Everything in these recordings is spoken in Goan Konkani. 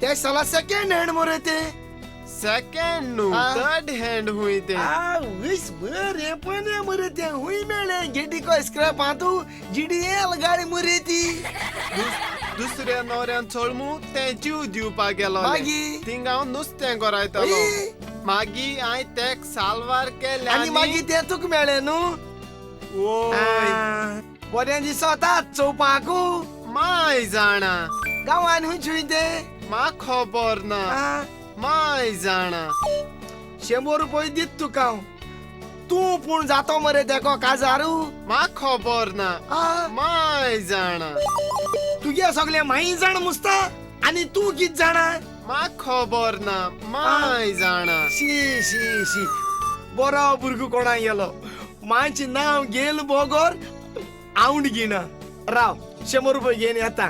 ते साला सेकंड हँड मरे ते. सेकंड न्हू, थर्ड हँड हुई ते. वीस बरे पण मरे ते हुई मेळे गेटी को स्क्रॅप आतू जीडीएल गाडी मरे ती. दुसऱ्या नवऱ्यान चोळमू तें जीव दिवपाक गेलो. मागीर थिंगा हांव नुस्तें गरयतलो. मागीर हांवें तेक साल्वार केलें आनी मागीर तें तुका मेळ्ळें न्हू. वोय बरें दिसता चोवपाकू. माय जाणा गांवान हुंय तें मा खबर ना. माय जाणा 100 रुपये दीत तुका हांव. तूं पूण जातो मरे तेको काजारू. मा खबर ना. माय जाणा तुगे सगळे माई जाण मुसता आनी तूं कित जाणा. मा खबर ना. माय जाणा. शी शी शी बरो भुरगो कोणा गेलो. मांचे नांव घेल बोगोर आवड घेना. राव 100 रुपये घेवन येता.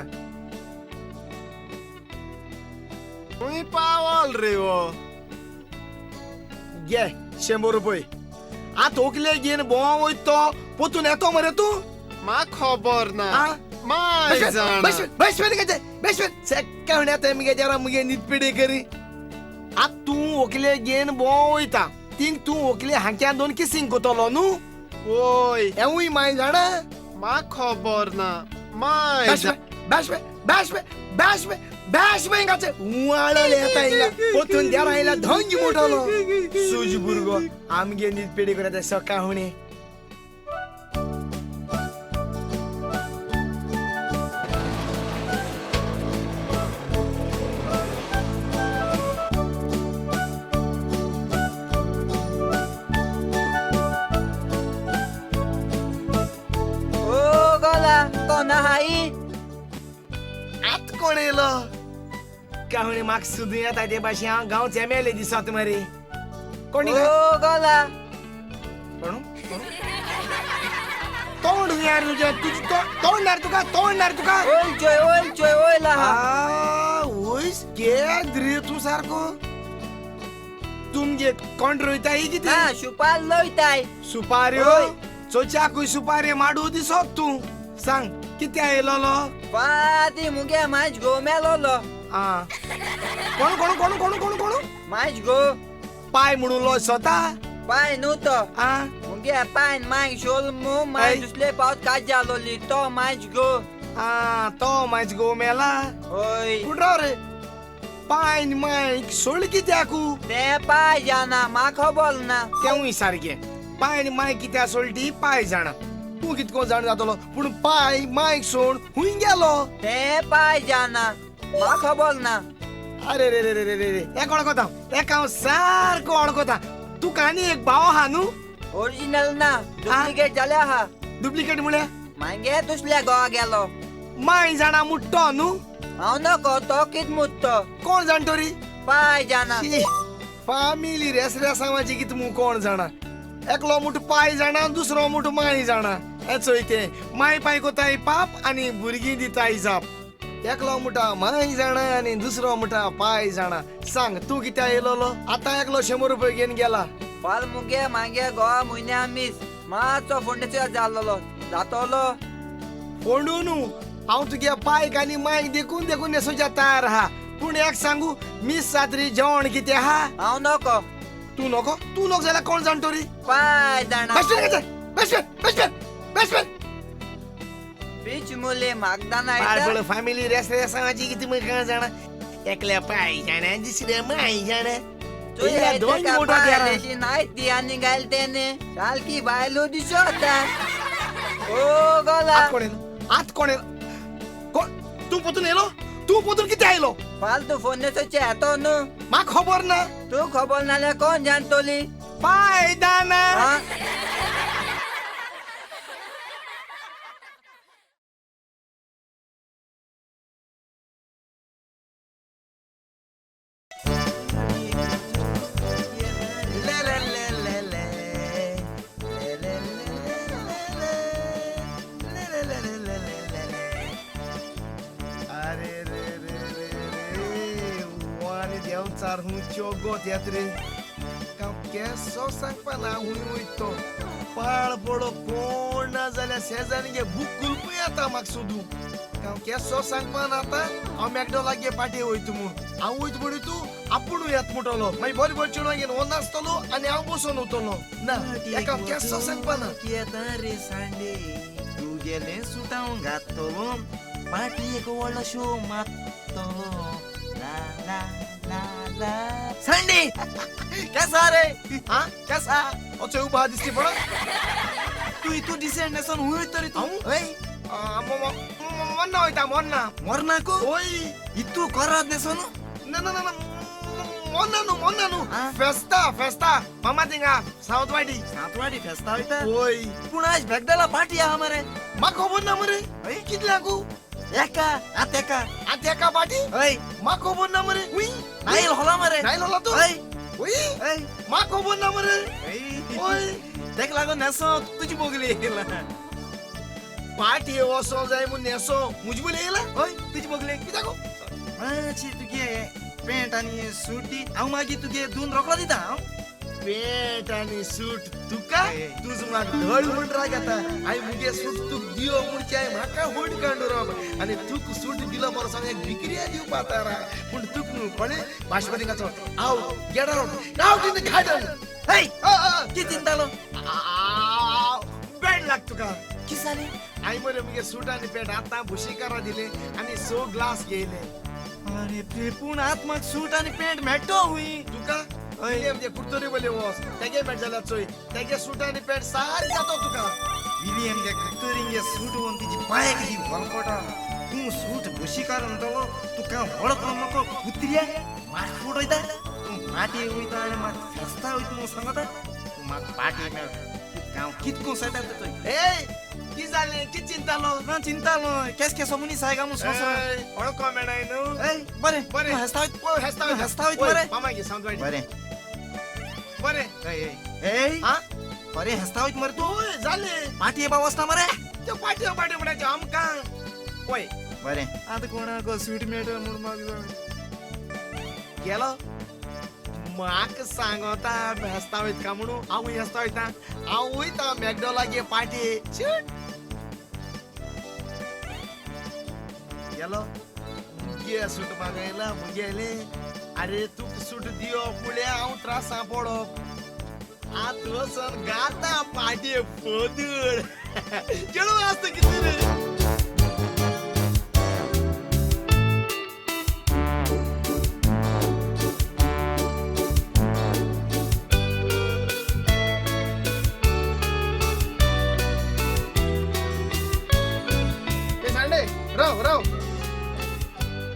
खंय पावल रे हो. घे 100 रुपये. आतां ओकले घेवन भोंव वयता तो पोतून येतो मरे तूं. मा खबर ना. माय जाणा. बस बस सेक्का येता मुगे जरा मुगे न्हीद पिडे करी. आतां तूं ओकले घेवन भोंव वयता थिंग तूं ओकले हांक्यान दोन किसिंग कोतलो न्हू. वोय हेंवूय माय जाणा. मा खबर ना. माय बस बस बस बस हिंगाचे वाळले येता हिंगा पोतून देरा आयला धंग मोठलो सुज भुरगो आमगे न्हीद पेडी करता सकाळ हुणे. ओ गोला कोण हाई? आत कोण येयलो? काहुणे म्हाका सुदूं येता ते भाशेन हांव गांवचे एम.एल.ए. दिसत मरे. कोण? ओ गोला कोण? तोंड यार तुझें. तुजें तोंड नार तुका. तोंड नार तुका. ओय चोय ओय चोय ओय ला. वयस केद रे तूं सारको. तुमगे कोण रोयताय कितें? सुपार लोयताय. सुपाऱ्यो? चोच्याकूय सुपारी माडू दिसत तूं. सांग कितें आयलोलो? फाती मुगे मायज गो मेलोलो. कोण कोण कोण कोण कोण कोण? मायज गो. पाय म्हणून स्वता? पाय न्हू तो. मुगे पायन माय शोल मू माय दुसरे पावत काज जालोली तो मायज गो. तो मायज गो मेला. हय. पूण राव रे पायन मायक सोळ कित्याकू? ते पाय जाणा म्हाका खबर ना. तेवूय सारकें. पायन माय कित्याक सोळटी पाय जाणा. तूं कितको जाण जातलो पूण पाय मायक सोड हुंय गेलो? ते पाय जाणा म्हाका खबर ना. अरे रे रे रे रे रे एक वळखता एक हांव सारको वळखता. तुका आनी एक भाव आहा न्हू? ओरिजिनल ना डुप्लिकेट जाले आहा. डुप्लिकेट म्हळ्यार? मागीर दुसऱ्या गोवा गेलो. माय जाणा मुट्टो न्हू? हांव नको तो कित मुत्तो. कोण जाण तरी? पाय जाणा. फामिली रेसरेसांवाची कित मू कोण जाणा. एकलो मुठ पाय जाणा दुसरो मुठ माय जाणा. हें चोय तें माय पाय कोताय पाप आनी भुरगीं दिताय जाप. एकलो मुठा माय जाणा आनी दुसरो मुठा पाय जाणा. सांग तूं कित्याक येयलोलो? आतां एकलो 100 रुपये घेवन गेला. फाल मुगे मागे गोवा म्हयन्या मीस मातसो फोंडेचो जालोलो जातलो. फोंडू न्हू हांव तुगे पायक आनी मायक देखून देखून न्हेसोवच्या तयार आहा. पूण एक सांगू मीस सातरी जेवण कितें आहा? हांव नको. तूं नको? तूं नको जाल्यार कोण जाण तरी? पाय जाणा. बस बस बस बस बस बीच मुले मागदाना. फॅमिली रेस रेसांवाची कितें मग जाणा. एकल्या पाय जाणा दुसऱ्या माय जाणा. नाय ती आनी गायल तेने सारकी बायलो दिसता. ओ गोला आत कोण येयलो? आत कोण येयलो? कोण तूं पोतून येयलो? तूं पोतून कितें आयलो? फालतू फोंडेचो येतो न्हू. म्हाका खबर ना. तूं खबर नाल्यार कोण जाणतोली? पाय दाना. अरे रे रे रे रे वाणी देंवचार हुंचो गोत येत रे. केसो सांगपा ना हुंय वयता तो पाळ पडो कोण ना जाल्यार शेजारी बूक कुलपूय येता म्हाका सोदूं. केसो सांगपा ना आतां हांव मॅकडॉलाक गे पाटे वयता म्हूण. हांव वयता म्हणून तूं आपूण येता म्हणटलो, मागीर बरें बरें चेडवांगेर हो नासतलो आनी हांव बसून वतलो. ना हेका हांव केसो सांगपा ना. येता रे सांडे तुगेलें सूट हांव घातलो पाटयेक व्हडलो शो मारतलो ला ला ला ला. सांडे केसा रे? हा केसा अचो उबा दिसती पळय तूं इतू डिसेंट नेसोन हुंय तरी तूं. हय मोन्ना वयता मोन्ना. मोरनाकू? ओय इतू कोराद नेसोन? ना ना ना मोन्ना न्हू मोन्ना न्हू, फेस्ता फेस्ता मामा थिंगा सावतवाडी. सावतवाडी फेस्ता वयता? ओय पूण आयज बेगडेला पार्टी आहा मरे. म्हाका खबर ना मरे. कितल्यांकू? एका आत एका. आत एका पार्टी? हय म्हाका खबर ना मरे. हुंय नायल होला मरे. नायल होला तूं? हय हुंय हय म्हाका खबर ना मरे. ओय तेका लागून न्हेसो तुजी बोगली येयला. पार्टी वचो जाय म्हूण न्हेसो मुजी बोली येयला? हय तुजी बोगली. कित्याक? मातशी तुगे पेंट आनी सूट दी, हांव मागीर तुगे दोन रोकडो दिता. हांव पेंट आनी सूट तुका? तुज म्हाका धड म्हूण राग येता. हांवें मुगे सूट तुका दियो म्हणचे हांवें म्हाका होड काडून राव आनी तुका सूट दिलो बरो सांग एक बिक्रिया दिवपा आतां. पूण तुका न्हू कळ्ळें बाशपती गाचो out get out out in the garden. हय कितें चिंतालो? बॅड लाग तुका. कितें जालें? हांवें मरे मुगे सूट आनी पेंट आतां भुशीकारा दिले आनी 6 ग्लास घेयले. अरे पूण आत म्हाका सूट आनी पेंट मेळटो हुंय तुका? विलियम जे कुर्तोरी बोले वोस तेगे मेट जाल्यार चोय तेगे सूट आनी पेंट सारकें जातो तुका. विलियम जे कुर्तोरींगे सूट वोन तिजी बायक दी वलकोटा. तूं सूट भुशीकार म्हणटलो तुका वळख नको उतरिया म्हाका फूट वयता. तूं पाटी वयता आनी म्हाका फेस्ता वयता म्हूण सांगता. तूं म्हाका पाटी मेळ तुका हांव कितको सयता चोय. ए की जालें? कितें चिंतालो? ना चिंतालो केस केसो मनीस आयगा म्हूण सोंसो. वळखो मेळाय न्हू. बरें बरें हेस्ता वयता. हेस्ता वयता हेस्ता वयता मरे. मामा गे सावंतवाडी. बरें बरें. ए बरें हेस्ता वयता मरे तूं. जालें पाटये येवपा वचना मरे. त्यो पाटयो पाटयो म्हणाच्यो आमकां. पळय बरें आतां कोणाक सूट मेळटा म्हूण म्हाका गेलो म्हाका सांगता हेस्ता वयता म्हणून. हांवूय हेस्ता वयता. हांव वयता मॅकडॉलाक गे पाटये. गेलो मुगे सूट मागयला मुगेले. अरे तुका सूट दियो फुडें हांव त्रासां पडप. आतां वचोन गाता पाटये फोदूर चेडूं आसता कितें रे. राव राव.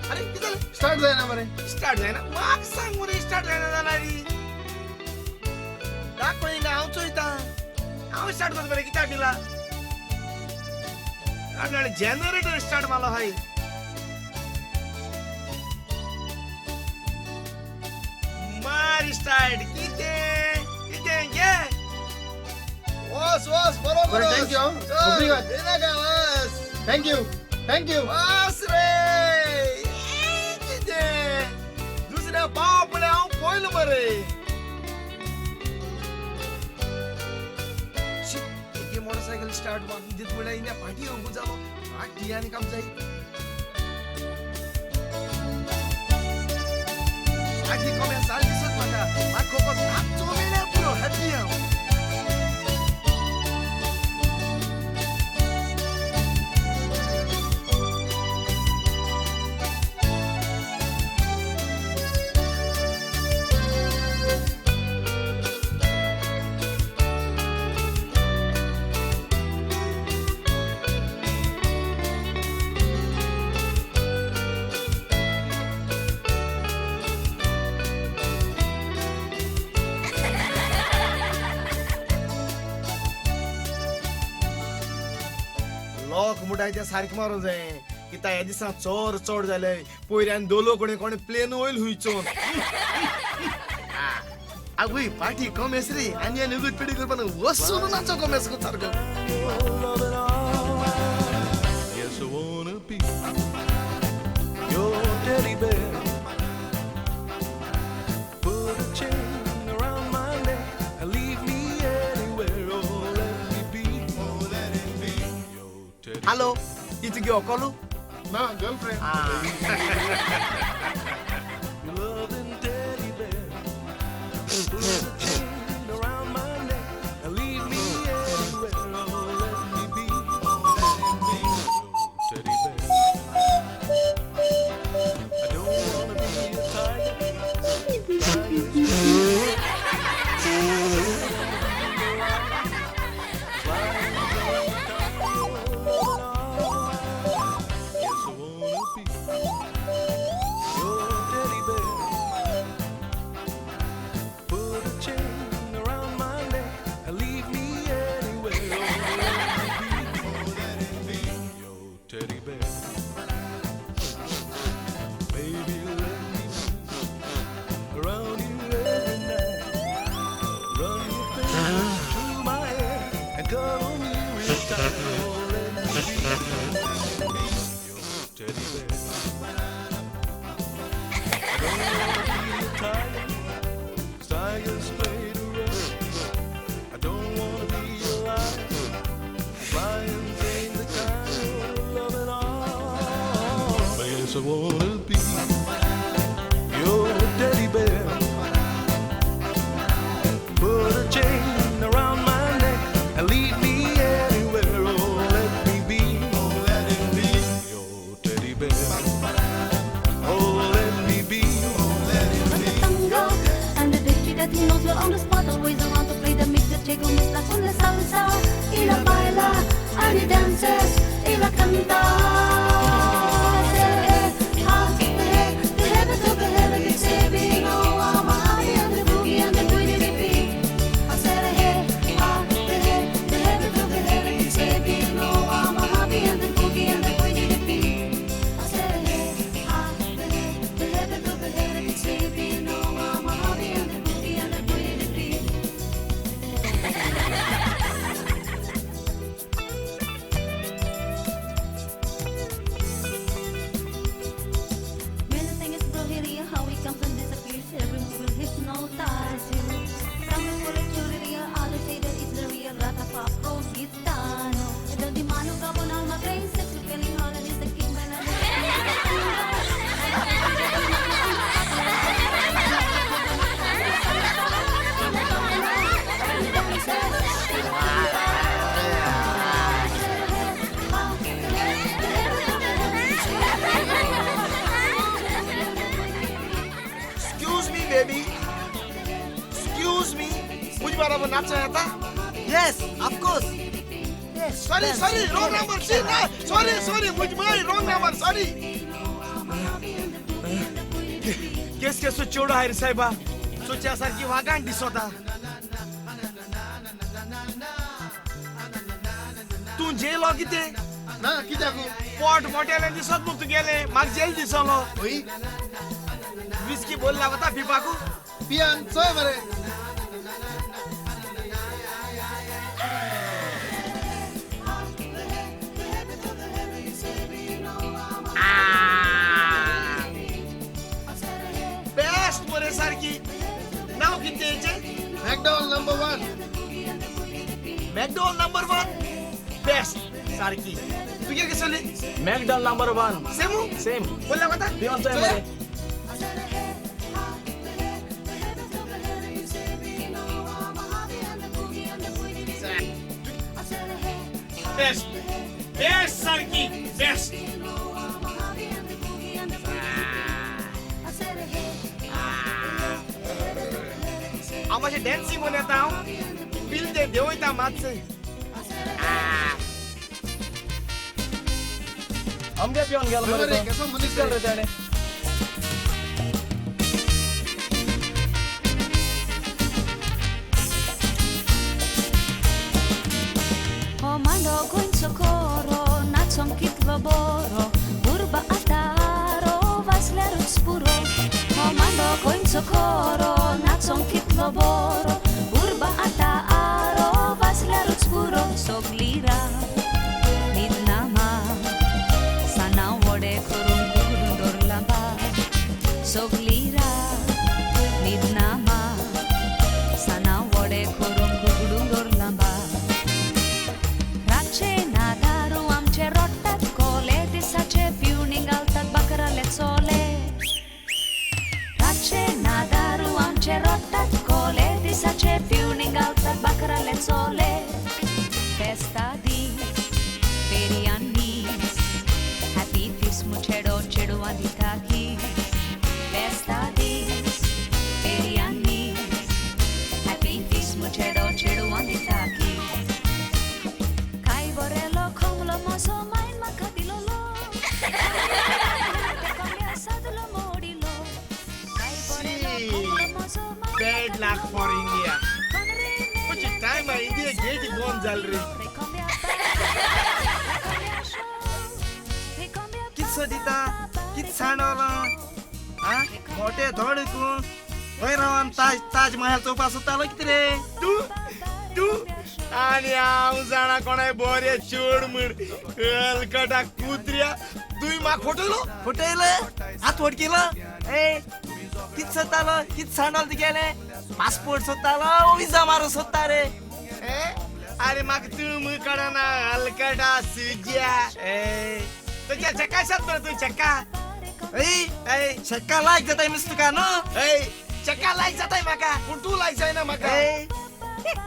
अरे कितें जालें? स्टार्ट जायना मरे. स्टार्ट जायना? म्हाका सांग मरे स्टार्ट जायना जाल्यार. दाखय हिंगा हांव चोयता. हांव स्टार्ट करता मरे कित्याक दिला? आपल्याला जनरेटर स्टार्ट मारलो हाय. मार स्टार्ट कितें कितें घे. वस वस बरोबर. Thank you. Thank you thank you. बस रे कितें दुसऱ्या पाव पळय हांव पयलो मरे. मोटरसायकल स्टार्ट मारून दित म्हणल्यार हिंगा फाटी येवंक जालो. फाटी आनी काम जाय. फाटी कमे साल दिसत म्हाका. म्हाका खबर नाचो मेळ्ळ्यार पुरो हॅपी हांव. लोक म्हणटाय ते सारकें मारूंक जाय. कित्याक ह्या दिसा चोर चड जाले. पयऱ्यान दोलो कोणे कोणे प्लेन वयल हुंयचो. आवय पाटी कमेस रे आनी आनी उगत पिडी करपाक वसून नाचो कमेस सारको. Yes, I wanna be your teddy bear. Put a chain around hello, ही तुगे व्हंकलू? ना, girlfriend. I wanna be your teddy bear. Put a chain around my neck and lead me anywhere. Oh, let me be, oh, let it be your teddy bear. Oh, let me be, oh, let it be. Tango and the victory that he knows well on the spot, always around to play the mix that Jago mezcla con la salsa y la baila and he dances y la canta. Baby, excuse me, मुझे बराबर नाच रहा था? Yes, of course. Yes. Sorry, sorry, wrong number. See, ना, sorry, sorry, मुझ में wrong number, sorry. केस केस चोडो आहे रे साहेबा, सोच्यासारखी वागाण दिसोता. तू जेल हो किते? ना, कित्याक? पोट मोठ्याने दिसत मग तू गेले, माग जेल दिसलो. होय? विस्की बोलला होता पिपाकू? पियान चोय मरे. बेस्ट मरे सारखी. नाव किती याचे? McDowell number 1. McDowell number 1 best सारखी. तुझे कसले? McDowell number 1. Same? Same. बोलला होता? पियान चोय मरे. बेस्ट बेस्ट सारखी बेस्ट. हांव मातशें डॅन्सिंग म्हूण येता. हांव बील ते देंवयता मातशें. अमगे पिवन गेलो मरे. कसो मनीस रे ताणें. Boro, urba ataro, vaslerus puro. Comando coinzo coro, natson kitlo boro. Urba ataro, vaslerus puro. Soglira, nidnama, sana vode kurun kudun dorlamba. Soglira, nidnama, sana vode kurun kudun dorlamba. Rache nadaru amche rot. sole, दिसाचे ट्युनिंग घालतात बाकराले चोले. फेस्ता दीस पेरियानीस हॅपी दीस मुचेडो चेडवां दिता कीस. फेस्ता दीस पेरियानीस हॅपी दीस मुचेडो चेडवां दिता कीस. काय बरेलो खोमलो म्हजो मायन म्हाका दिलोलो सादलो मोडिलो. काय बरेलो खोमलो म्हजो मायन Bad luck for India. Which time India gate बंद जाल रे. कितसो दिता कित सांडवलो आ मोठे धड खंय रावन ताज ताजमहाल चोवपा सोदतालो कितें रे तूं तूं आनी हांव जाणा कोणाय बरें चेड म्हण हलकटा कुत्र्या तुवें म्हाका फटयलो. फटयलो हात वडकिलो ए कित सोदतालो कित सांडवलो तुगेलें पासपोर्ट सोदतालो विजा मारूंक सोदता रे. अरे म्हाका तूं कळना हलकटा सुज्या. ए तुज्या चेका सात मरे तूं चेका. ए शेक्का लायक जाताय मिस तुका न्हू. ए चेका लायक जाताय म्हाका पूण तूं लायक जायना म्हाका.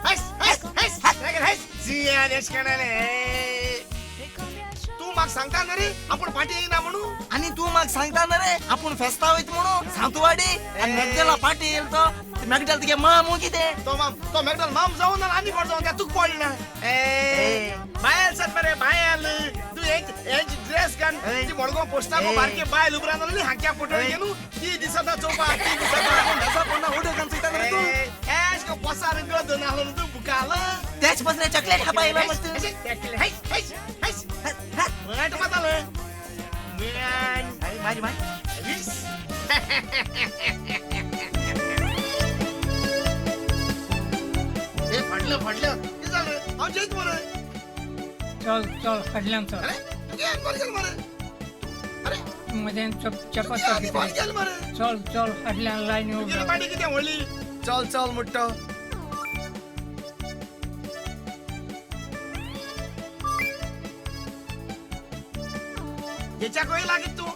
हस हस हस हस जियान एशकणाने. तूं म्हाका सांगता न्ही रे आपूण फाटीं येयना म्हणून. आनी तूं म्हाका सांगता न्ही रे आपूण फेस्ता वयता म्हणून सांतवाडी आनी मॅगडेला फाटीं येयलो तो मॅगडेल तुगे माम कितें तो माम तो मॅगडेल माम जावन ना आनी कोण जावन तुका पडना. ए बायल सात मरे बायल तूं हेंच ड्रेस घाल ती मडगांव पोस्टाक बारके बायल उबरान आसली हांक्या फोटो घेवन ती दिसता चोवपाक ती दिसता कोणा उडो घालून चोयता मरे तूं. एश पसार गद नासलो तूं बुकाल तेच पसरे चॉकलेट खावपा येयलो मरे तूं. म्हण मातालो मारी मारी वीस. हे फाटलं फाटलं कितें जालें हांव जेयत मरे. चल चल फाटल्यान चल. अरे तुगे बरें गेलें मरे. अरे म्हजें चपत बरें गेलें मरे. चल चल फाटल्यान लायनी तुगेली पाटी कितें व्हडली. चल चल मुट्टो. हेच्या खंय लागीत तूं.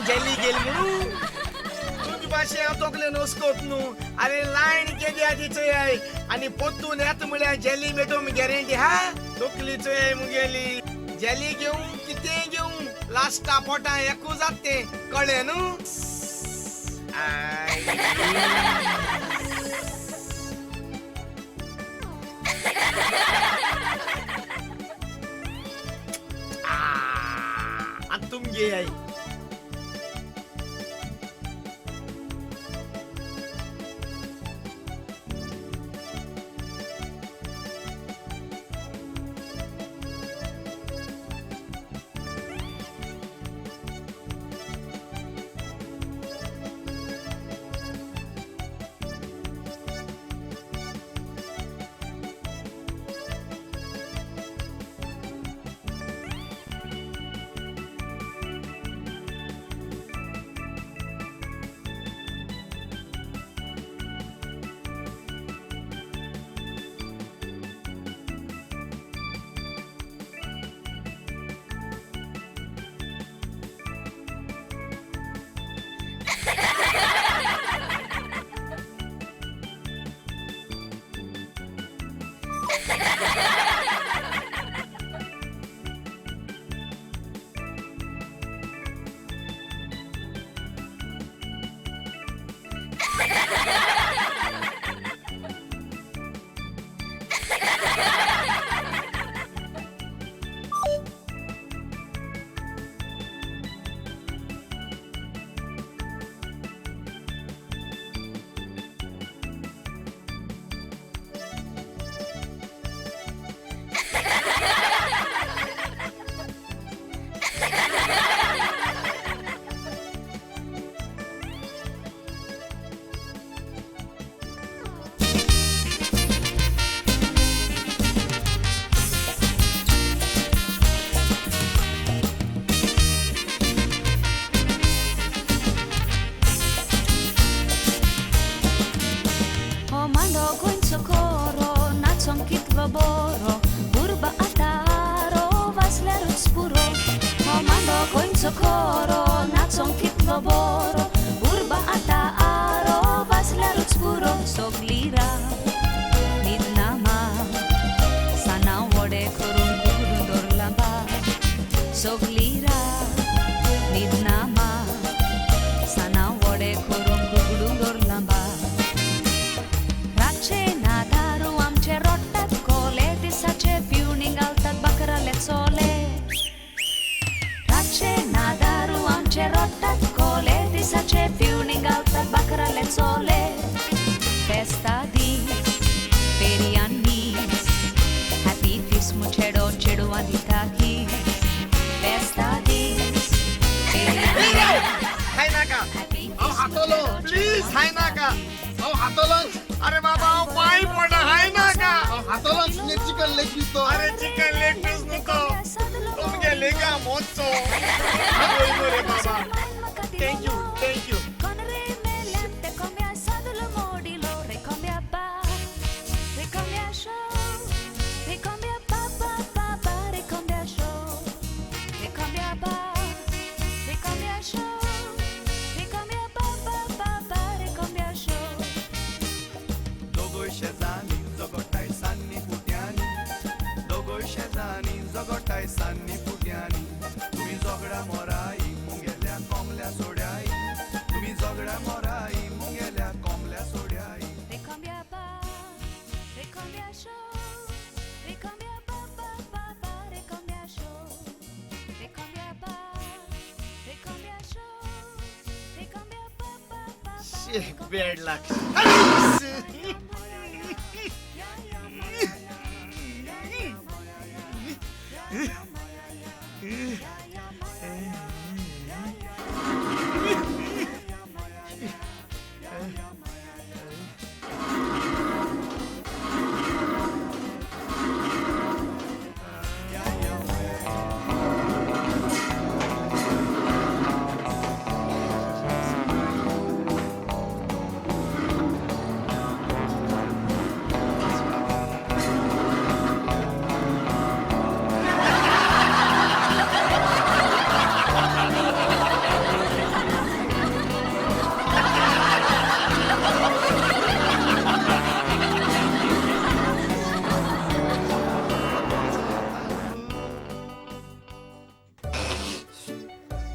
जेली गेली म्हणून तुजे भाशेन हांव तकले नोसकोत न्हू. अरे लायन केदी आहा ती चोय आनी पोत्तून येता म्हळ्यार जेली मेटोवंक गॅरंटी हा. तकली चोय मुगेली जेली घेवं कितें घेवं लास्टा पोटा एकू जाता तें कळ्ळें न्हू. आतां तुमगे आई. सगली रात न्हिदना मा साना वडे करूंक उगडून दवरलां बा रातचे ना दारू आमचे रोट्टात कोले दिसाचे पिवणी घालतात बाकराले चोले रातचे ना दारू आमचे रोट्टात कोले दिसाचे पिवणी घालतात बाकराले चोले फेस्ता दीस पेरियानीस हॅपी फिस्मू चेडो चेडवां दिता कीस फेस्ता दीस खाय नाका. हांव हातलो, प्लीज खाय नाका. हांव हातलो. अरे बाबा, हांव पांय पडना, खाय नाका. हांव हातलो. चिकन लेग पीस तो. अरे चिकन लेग पीस नको, तुमगे लेगा मोचो रे बाबा. Thank you, thank you. दोगोय शेजानी जगोटाय सान्नी फुट्यांनी, दोगोय शेजानी जगोटाय सान्नी फुट्यांनी, तुमी झगडा मोराई मुगेल्या कोमल्या सोड्याई, तुमी झगडा मोराई मुगेल्या कोमल्या सोड्याई. Bad luck.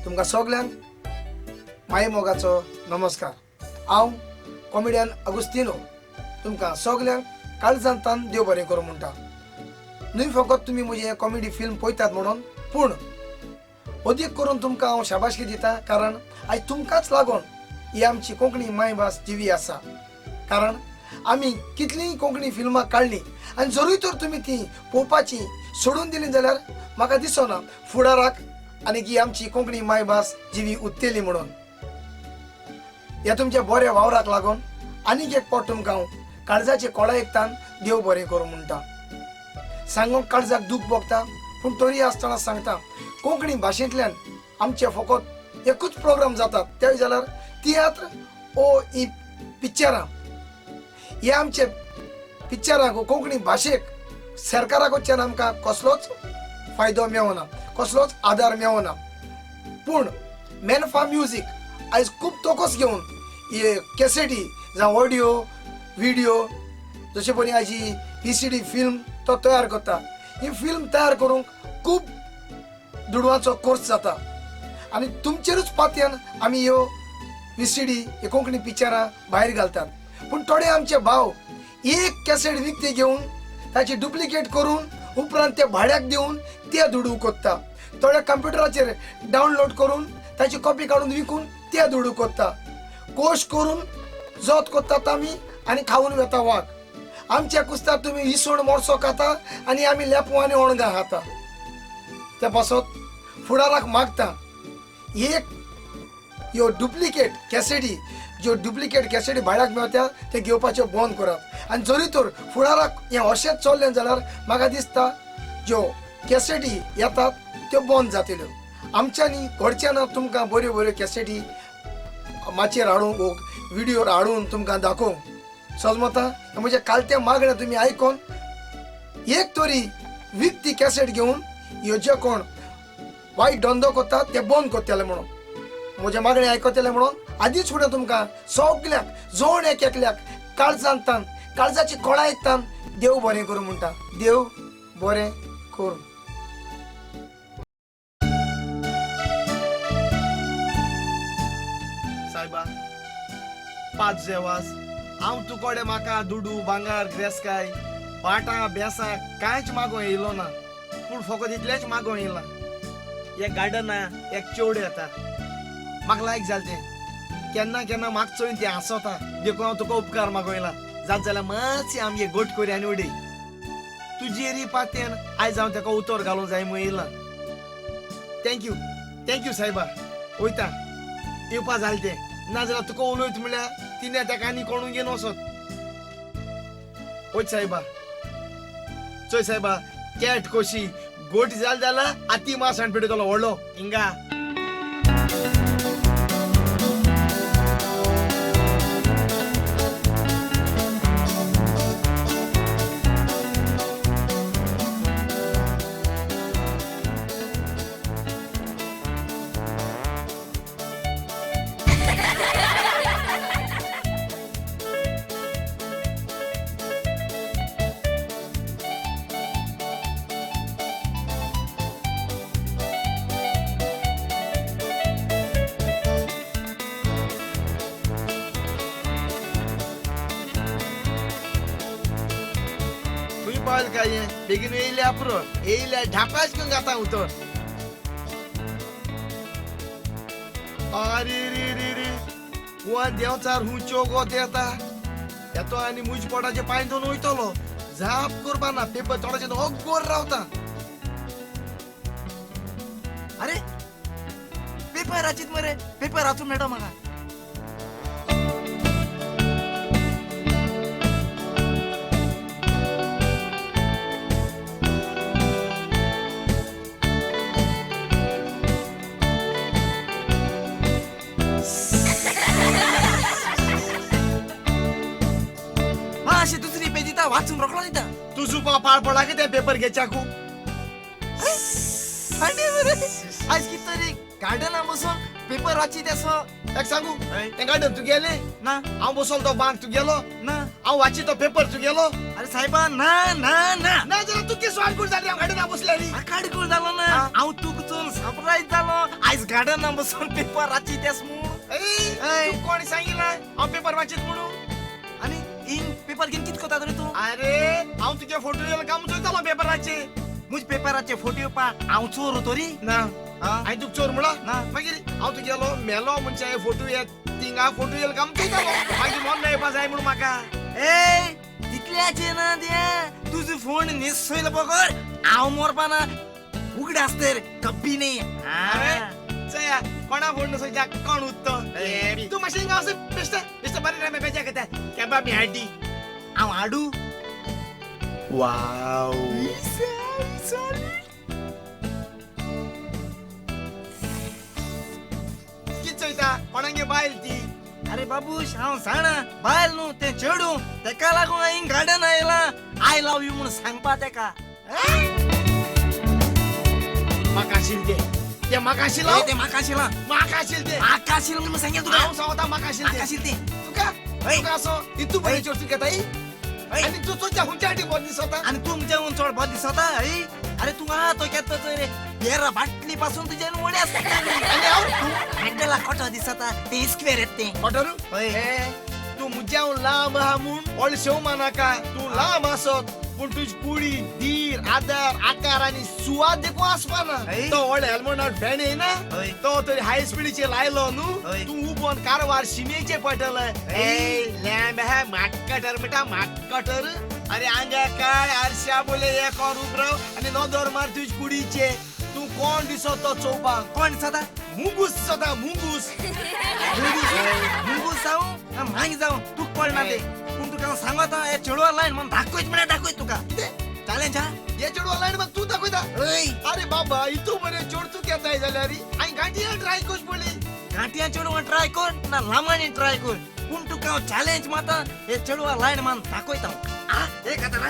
तुमकां सगल्यांक माये मोगाचो नमस्कार. हांव कॉमेडियन अगुस्तिनो तुमकां सगल्यांक काळजांतान देव बरें करूं म्हणटा. न्हय फकत तुमी म्हजी कॉमेडी फिल्म पळयतात म्हणून, पूण अदीक करून तुमकां हांव शाबासकी दिता, कारण आयज तुमकांच लागून ही आमची कोंकणी मायभास जिवी आसा. कारण आमी कितलींय कोंकणी फिल्मां काडलीं आनी जरूय तर तुमी ती पळोवपाची सोडून दिली जाल्यार म्हाका दिसना फुडाराक आनी ही आमची कोंकणी मायभास जिवी उत्तेली म्हणून. ह्या तुमच्या बऱ्या वावराक लागून आनीक एक फावट तुमकां हांव काळजाचे कोळा एकतान देव बरें करूं म्हणटा. सांगूंक काळजाक दूख भोगता, पूण तरी आसतना सांगता, कोंकणी भाशेंतल्यान आमचे फकत एकूच प्रोग्राम जातात, ते जाल्यार तियात्र ओ ही पिक्चरां. हे आमचे पिक्चरांक कोंकणी भाशेक सरकारा कडच्यान आमकां कसलोच फायदो मेळना, कसलोच आदार मेळना. पूण मेनफा म्युजीक आयज खूब तोकोस घेवन हे कॅसेटी जावं ऑडियो विडियो जशे परी आयज ही VCD film तो तयार करता. ही फिल्म तयार करूंक खूब दुडवांचो कोर्स जाता आनी तुमचेरूच पातयेन आमी ह्यो VCD ही कोंकणी पिक्चरां भायर घालतात. पूण थोडे आमचे भाव एक कॅसेट विकती घेवन ताची डुप्लिकेट करून उपरांत ते भाड्याक दिवन ते दुडू कोत्ता. थोडे कंप्युटराचेर डावनलोड करून ताची कॉपी काडून विकून ते दुडू कोत्ता. कोश करून जोत कोत्तात आमी आनी खावन वेता वाग. आमच्या कुस्तार तुमी इसवण मोडसो खाता आनी आमी लेपो आनी ओणगां खाता. त्या पासत फुडाराक मागता एक ह्यो डुप्लिकेट कॅसेटी, ज्यो डुप्लिकेट कॅसेटी भाड्याक मेळटा ते घेवपाच्यो बंद करात. आनी जरी तर फुडाराक हें अशेंच चल्लें जाल्यार म्हाका दिसता ज्यो कॅसेटी येतात त्यो बंद जातल्यो. आमच्यांनी घडचें ना तुमकां बऱ्यो बऱ्यो कॅसेटी माचयेर हाडूंक विडियोर हाडून तुमकां दाखोवंक. सजमता म्हजें कालतें मागणें तुमी आयकोन एक तरी विकती कॅसेट घेवन ह्यो जे कोण वायट धंदो करतात ते बंद करतले म्हणून म्हजें मागणें आयकतलें म्हणून आदींच फुडें तुमकां सगल्यांक जण एक एकल्याक काळजांतान काळजाची कोळा एकतान देव बरें करूं म्हणटा. देव बरें करूं. पांच जेवास हांव तुकोडे म्हाका दुडू भांगर ग्रेसकाय पाटां बेसां कांयच मागों येयलो ना पूण फकत इतलेंच मागों येयलां एक गार्डना एक चेवडे येता म्हाका लायक जालें तें केन्ना केन्ना म्हाका चोयन तें हांसोता देखून हांव तुका उपकार मागों येयला जात जाल्यार मातशी आमगे गोट करी आनी उडय तुजेरी पात्यान आयज हांव तेका उतर घालूंक जाय म्हूण येयलां. Thank you thank you सायबा. वयता येवपा जालें तें नाजाल्यार तुका उलयत म्हणल्यार तिणें तेका आनी कोणून घेवन वचत. वच सायबा चोय सायबा कॅट कशी गोट जाल जाला आती मास आनी पेटयतलो व्हडलो हिंगा. काय बेगीन येयल्या पुरो येयल्या ढापाच घेवन जाता उतर. अरे रे रे रे कुवां देंवचार हुंचो गो येता येतो आनी मुज पोटाचे पांय धुवन वयतलो. झाप करपा ना पेपर तोंडाचे अगोर रावता. अरे पेपर वाचीत मरे पेपर वाचूंक मेळटा म्हाका. वाचून रोखलो दिता. तूं जुपा पाळ पडला की तें पेपर घेच्याकू. आयज कितें तरी गार्डना बसून पेपर वाचीत असो. एक सांगू तें गार्डन तूं गेलें ना? हांव बसलो तो बांक तूं गेलो ना? हांव वाची तो पेपर तूं गेलो? अरे सायबा ना ना ना ना जाल्यार तूं कितें आडकूळ जाली हांव गार्डना बसल्यार? आडकूळ जालो ना हांव तुका चोवन सरप्रायज जालो आयज गार्डना बसून पेपर वाचीत आस म्हूण. तूं कोण सांगिलां हांव पेपर वाचीत म्हणून? आनी इंग पेपर घेवन कितें करता रे तूं? अरे हांव तुगे फोटो येयला काम चोयतालो पेपराचे. मुज पेपराचे फोटो येवपा हांव चोर तरी ना? हांवें तुका चोर म्हणला ना? मागीर हांव तुगेलो मेलो मनशा फोटो येत थिंगा फोटो येयला काम चोयतालो मागीर मन मेळपा जाय म्हणून म्हाका. ए तितल्याचें ना तें तुजो फोन न्हेसयलो बगर हांव मरपा ना. उगड आसतर कब्बी न्ही. चया कोणा फोन न्हेसयता कोण उत्तो तूं मातशें हिंगा वचून बेश्टे बेश्टे बरें रे बेजा करता केबा बी हाडी हांव हाडू. वाव कितें चोयता कोणागे बायल ती? अरे बाबूश हांव जाणा बायल न्हू तें चेडूं तेका लागून हांव गार्डन आयलां I love you म्हूण सांगपा तेका. म्हाका आशिल्लें तें तें म्हाका आशिल्लें तें म्हाका आशिल्लें म्हाका आशिल्लें तें म्हाका आशिल्लें म्हूण सांगें तुका. हांव सांगता म्हाका आशिल्लें म्हाका आशिल्लें तें तुका तुका असो इतू बरें चेडूं घेताय आनी तूं चोयता हुंच्या आटी बरें दिसता आनी तूं मुज्या चड बरें दिसता. हय अरे तूं आहा तो केन्ना चोय रे बेरा बाटली पासून तुज्यान वडे आसता आनी हांव तूं हँडला कोटो दिसता तें स्क्वेर येता तें कोटरू. हय तूं मुज्या लांब आहा म्हूण व्हडलें शेव मानाका. तूं लांब आसत पूण तुजी कुडी धीर आदार आकार आनी सुवात देखून आसपाना. तो व्हडलो हेल्मेट फॅन येयना तो तरी हाय स्पिडीचेर लायलो न्हू तूं उबोन कारवार शिमेचे पडटले. ए लॅम्ब आहा म्हाका म्हणटा म्हाका. अरे आंगा काय आरशा बोले हे कोण उब राव आनी नदर मार तुजे कुडीचे. तूं कोण दिसत तो चोवपाक? कोण दिसता? मुंगूस दिसता मुंगूस. मुंगूस जावं मागीर जावं तुका कळना तें पूण तुका हांव सांगता हे चेडवा लायन म्हण दाखयत म्हळ्यार दाखयत तुका. कितें चॅलेंज हा? हे चेडवा लायन म्हण तूं दाखयता? अरे बाबा इतू बरें चेडूं तूं घेताय जाल्यार हांवें गांठयान ट्राय करची पडली. गांठयान चेडवान ट्राय कर ना लामांनी ट्राय कर पूण तुका हांव चॅलेंज मारता हे चेडवा लायन म्हण दाखयता. एक हजार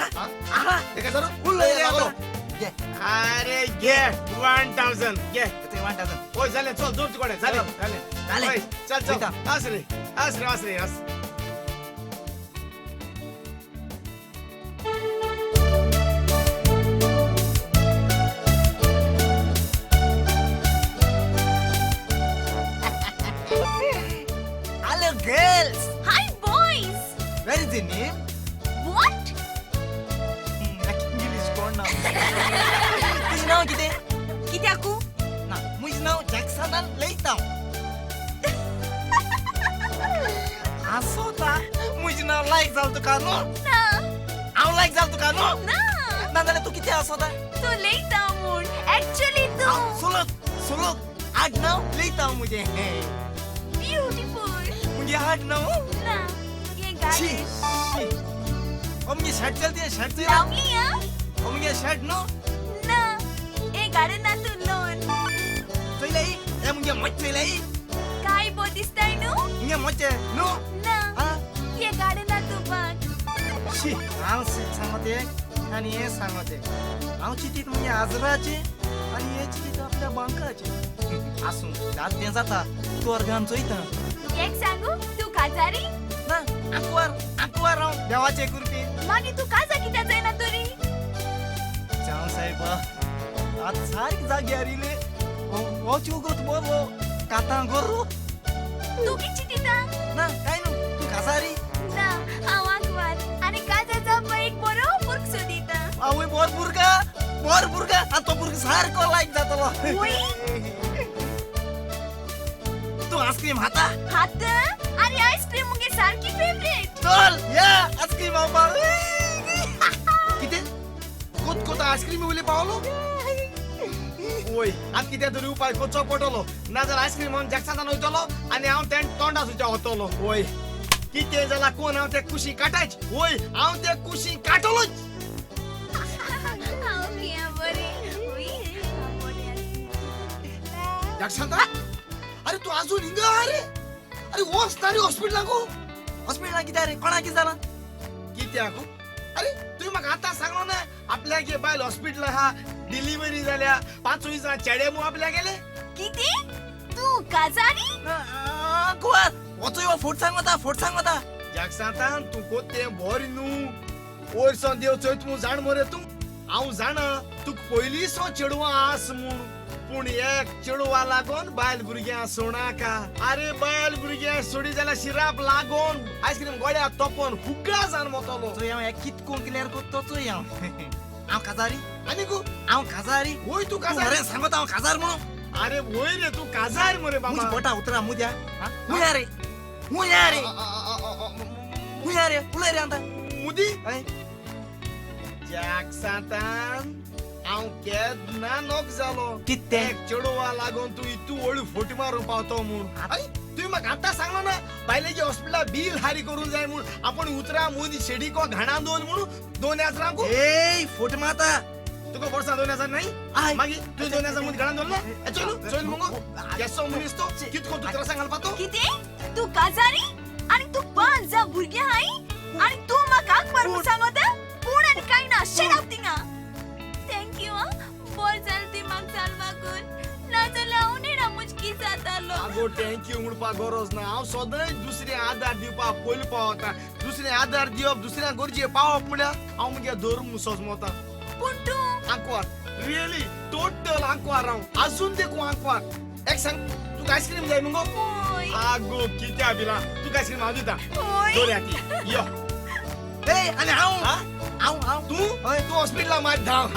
एक हजार उरलो. अरे घे 1000 घे 1000. ओय जालें चल दोन तुकडे जालें जालें जालें चल चल आस रे आस रे आस रे आस. हॅलो गे Girls. Hi boys. Where is the name? What? English कोण ना. तुजें नांव कितें? कित्याकू? ना, म्हजें नांव जॅक्सनान लयतांव. हांसोता म्हजें नांव लायक जालें तुका न्हू? ना. हांव लायक जालें तुका न्हू? ना. ना जाल्यार तूं कितें हांसोता? तूं लयतांव म्हूण. एक्चुअली तूं सुलूक सुलूक आडनांव लयतांव म्हजें. ब्युटिफूल. मुगे आडनांव? ना. हें गाडी. मुगे शर्ट चलती शर्ट चलती. लवली हा. मुगे शर्ट न्हू? ना. हें गाडी ना तूं लोन. चोयलाय? हें मुगे मच चोयलाय? काय बो दिसताय न्हू? मुगे मच न्हू? ना. हें गाडी ना तूं बाग. शी हांव सांगते आनी हें सांगते. हांव चिंतीत मुगे आजराचें आनी हें चिंतीत आपल्या बांकाचें. आसूं जात तें जाता तूं अर्गान चोयता. एक सांगू तूं काजारी? ना आंकवार आंकवार हांव देवाचे कृपेन. मागीर तूं काजा कित्याक जायना तरी? जावं सायबा आतां सारकें जाग्यार इलें. हो चुगोत बरो कातां गोरो. तूं कितें चिंतिता? ना कांय न्हू. तूं काजारी? ना हांव आंकवार आनी काजा जावपा एक बरो बुर्ग सोदिता. आवय बरो बुर्गा बरो बुर्गा आनी तो बुर्ग सारको लायक जातलो. तूं आयस्क्रीम खाता? खाता. आनी आयस्क्रीम मुगे सारकी फेवरेट. चल या आयस्क्रीम खावपाक. कितें कोत कोत आयस्क्रीम वयले पावलो? वय आतां कितें तरी उपाय करचो पडटलो. नाजाल्यार आयस्क्रीम हांव जॅक्सनान वयतलो आनी हांव तें तोंडा सुद्दां वतलो. वय कितें जालां कोण हांव ते कुशी काटायच. वय हांव ते कुशी काटलोच. जॅक्सना अरे तूं आजून हिंगा आहा रे? अरे वच ना रे हॉस्पिटलाकू. हॉस्पिटलाक कित्याक रे? कोणाक कितें जालां? कित्याक? अरे तुवें म्हाका आतां सांगलो ना आपल्यागे बायल हॉस्पिटल आहा, डिलिव्हरी जाल्या, पांचूय जाण चेडे मू आपल्या गेले. कितें? तूं काजारी? आंकवार वचूय हो फोट सांगता फोट सांगता. जॅक्सनान तूं कोतें बरें न्हू. वयर सावन देव चोयत म्हूण जाण मरे तूं. हांव जाणा तुका पयलीं चेडवां आस म्हूण, पूण एक चेडवा लागोन बायल भुरग्यां सोडनाका. अरे बायल भुरग्यां सोडी जाल्यार शिराप लागोन आयस्क्रीम गोळ्या तोपोन फुगडा जावन वतलो. चोय हांव एक कितको क्लियर करतो चोय हांव. हांव काजारी? आनी गो हांव काजारी. वय तूं काजार? मरे सांगता हांव काजार म्हणून. अरे वय रे तूं काजार मरे बाबा. म्हजी बोटां उतरा मुद्या. मुया रे मुया रे मुया रे उलय रे आतां. मुदी? जॅक्सनान हांव केन्ना नोक जालो. कितें चेडवा लागोन तूं इतू व्हडली फोटी मारूंक पावतो म्हूण. अरे तुवें म्हाका आतां सांगलो ना बायलेच्या हॉस्पिटलाक बील हारी करूंक जाय म्हूण. आपूण उतरां मुदी शेडीको घाणान दवर म्हणून 2000 ए फोट मारता तुका वर्सां 2000 न्हय? मागीर तुवें 2000 मुदी घाणान दवरले? चोयल चोयल मुगो केसो मनीस तो कितको तूं त्रासां घालपा तो. कितें? तूं काजारी आनी तूं पांच जाण भुरगीं हाय आनी तूं म्हाका आंकवार म्हूण सांगता? पूण आनी कांय ना. शेट आप थिंगा. Thank you हा. बरें जालें तुवें म्हाका साल्वाकून. नाजाल्यार हांव नेणा मुश्कील जातालो. आगो thank you म्हणपाक गरज ना. हांव सदांच दुसऱ्या आदार दिवपाक पयलीं पावता. दुसऱ्या आदार दिवप दुसऱ्या गरजे पावप म्हळ्यार हांव मुगे धर्म सोजमता. पूण तूं आंकवार रियली टोटल आंकवार. हांव आजून देखूं आंकवार. एक सांग तुका आयस्क्रीम जाय मुगो? आगो कित्या बिला तुका आयस्क्रीम हांव दिता. दवरया ती यो. ए आनी हांव हांव हांव तूं तूं हॉस्पिटलाक मात धांव.